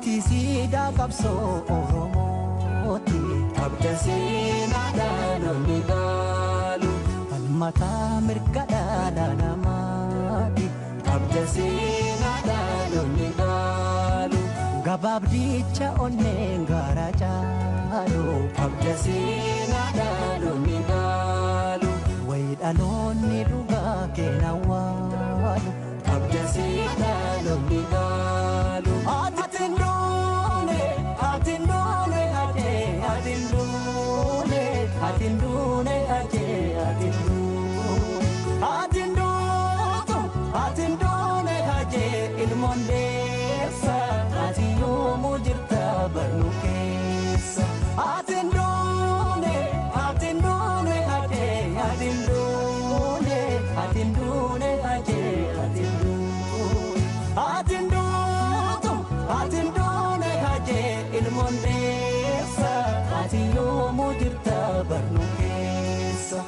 Ati siidaa qabsoo Oromooti. Qabda seenaa dhaloonni dhaalu. Falmataa mirga dhala namaati. Qabda seenaa dhaloonni dhaalu. Gabaabdicha onneen gaara caalu. Qabda seenaa dhaloonni dhaalu. Wayi dhaloonni dhugaa keenya waalu. Qabda seenaa dhaloonni dhaalu. Ati hin duune, ati hin duune, ajee, ati hin duune, ati hin duune, ajee, ati hin duune. Ati hin duutu, ati hin duune, ajee, ilmoon deessa, ati yoomuu jirta barnuu keessa. Ati hin duune, ati hin duune, ajee, ati hin duune, ati hin duune, ajee, ati hin duune. Ati hin duutu, ati hin duune, ajee, ilmoon deessa, ati yoomuu jirta barnuu keessa.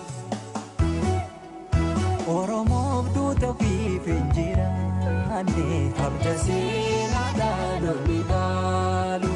Oromoof duuta ofiif hin jiraanne. Qabda seenaa dhaloonni dhaalu.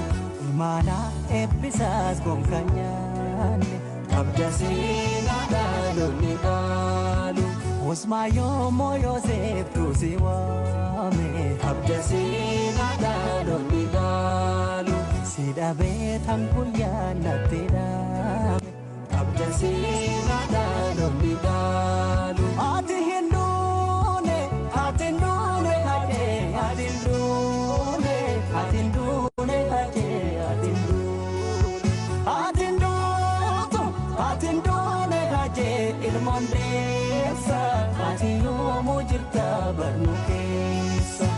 Imaanaa eebbisaas gonka nyaanne. Qabda seenaa dhaloonni dhaalu. Usmaayoo Mooyoseef tuusi waame. Qabda seenaa dhaloonni dhaalu. Si dhabee tan guyyaa natti dhaame. Qabda seenaa dhaloonni dhaalu. Ati hin duune, ati hin duune, ajee, ati hin duune, ati hin duune, ajee, ati hin duune. Ati hin duutu, ati hin duune, ajee, ilmoon deessa, ati yoomuu jirta barnuu keessa.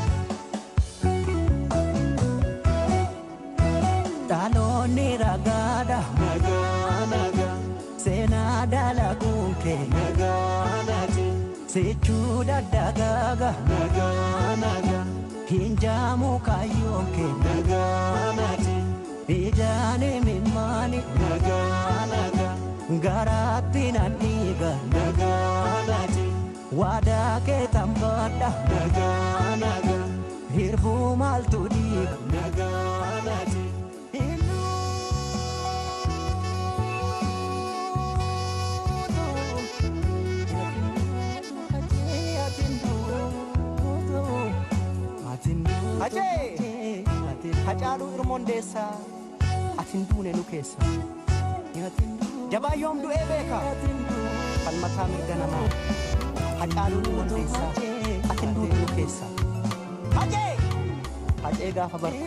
Dhaloonni ragaadha, Nagaa nagaa seenaa dalaguun kee, nagaa naati sichuu daddagaaga. Nagaa nagaa Hinjaamu kaayyoon kee, nagaa naati ijaani mimmaani, nagaa nagaa garaatti nan dhiiga. Nagaa naati Waadaa kee tambadha, nagaa nagaa hirbuu maaltu dhiiga. Nagaa naati. Ajee! Hacaaluu Irmoondeessaa, ati hin duune nu keessa. Jabaa yoom du'ee beeka? Falmataa mirga namaa. Hacaaluu Irmoondeessaa, ati hin duune nu keessa. Hacee! Hacee gaafa barku.